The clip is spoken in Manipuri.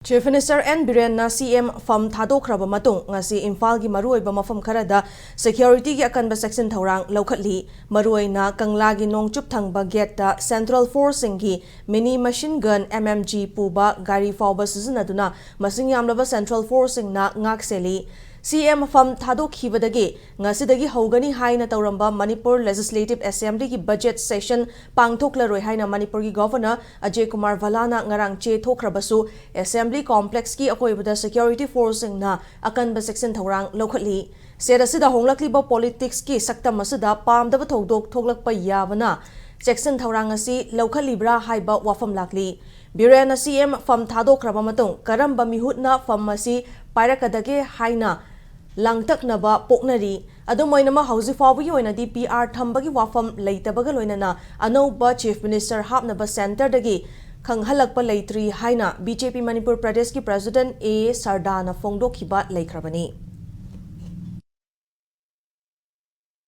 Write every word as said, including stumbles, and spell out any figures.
Chief Minister N Birenna C M ꯐꯝ ꯊꯥꯗꯣꯛꯈ꯭ꯔꯕ ꯃꯇꯨꯡ ꯉꯁꯤ ꯏꯝꯐꯥꯜꯒꯤ ꯃꯔꯨꯑꯣꯏꯕ ꯃꯐꯝ ꯈꯔꯗ securityꯒꯤ ꯑꯀꯟꯕ ꯆꯦꯛꯁꯤꯟ ꯊꯧꯔꯥꯡ ꯂꯧꯈꯠꯂꯤ꯫ ꯃꯔꯨꯑꯣꯏꯅ ꯀꯪꯂꯥꯒꯤ ꯅꯣꯡꯆꯨꯞ ꯊꯪꯕ gateꯇ central forceꯁꯤꯡꯒꯤ mini machine gun M M G ꯄꯨꯕ ꯒꯥꯔꯤ ꯐꯥꯎꯕ ꯁꯤꯖꯤꯟꯅꯗꯨꯅ ꯃꯁꯤꯡ ꯌꯥꯝꯂꯕ central forceꯁꯤꯡꯅ ꯉꯥꯛ ꯁꯦꯜꯂꯤ꯫ C M ꯐꯝ ꯊꯥꯗꯣꯛꯈꯤꯕꯗꯒꯤ ꯉꯁꯤꯗꯒꯤ ꯍꯧꯒꯅꯤ ꯍꯥꯏꯅ ꯇꯧꯔꯝꯕ ꯃꯅꯤꯄꯨꯔ Legislative Assemblyꯒꯤ budget session ꯄꯥꯡꯊꯣꯛꯂꯔꯣꯏ ꯍꯥꯏꯅ ꯃꯅꯤꯄꯨꯔꯒꯤ Governor ꯑꯖꯌ ꯀꯨꯃꯥꯔ ꯚꯜꯂꯥꯅ ꯉꯔꯥꯡ ꯆꯦ ꯊꯣꯛꯈ꯭ꯔꯕꯁꯨ, Assembly complexꯀꯤ ꯑꯀꯣꯏꯕꯗ security forceꯁꯤꯡꯅ ꯑꯀꯟꯕ ꯆꯦꯛꯁꯤꯟ ꯊꯧꯔꯥꯡ ꯂꯧꯈꯠꯂꯤ꯫ State ꯑꯁꯤꯗ ꯍꯣꯡꯂꯛꯂꯤꯕ politicsꯀꯤ ꯁꯛꯇꯝ ꯑꯁꯤꯗ ꯄꯥꯝꯗꯕ ꯊꯧꯗꯣꯛ ꯊꯣꯛꯂꯛꯄ ꯌꯥꯕꯅ ꯆꯦꯛꯁꯤꯟ ꯊꯧꯔꯥꯡ ꯑꯁꯤ ꯂꯧꯈꯠꯂꯤꯕ꯭ꯔꯥ ꯍꯥꯏꯕ ꯋꯥꯐꯝ ꯂꯥꯛꯂꯤ꯫ ꯕꯤꯔꯦꯟꯅ C M ꯐꯝ ꯊꯥꯗꯣꯛꯈ꯭ꯔꯕ ꯃꯇꯨꯡ ꯀꯔꯝꯕ ꯃꯤꯍꯨꯠꯅ ꯐꯝ ꯑꯁꯤ ꯄꯥꯏꯔꯛꯀꯗꯒꯦ ꯍꯥꯏꯅ ꯂꯥꯡꯇꯛꯅꯕ ꯄꯣꯛꯅꯔꯤ꯫ ꯑꯗꯨꯝ ꯑꯣꯏꯅꯃꯛ, ꯍꯧꯖꯤꯛ ꯐꯥꯎꯕꯒꯤ ꯑꯣꯏꯅꯗꯤ P R ꯊꯝꯕꯒꯤ ꯋꯥꯐꯝ ꯂꯩꯇꯕꯒ ꯂꯣꯏꯅꯅ ꯑꯅꯧꯕ Chief Minister ꯍꯥꯞꯅꯕ centreꯗꯒꯤ ꯈꯪꯍꯜꯂꯛꯄ ꯂꯩꯇ꯭ꯔꯤ ꯍꯥꯏꯅ B J P ꯃꯅꯤꯄꯨꯔ ꯄ꯭ꯔꯗꯦꯁꯀꯤ President A ꯁꯔꯗꯥꯅ ꯐꯣꯡꯗꯣꯛꯈꯤꯕ ꯂꯩꯈ꯭ꯔꯕꯅꯤ꯫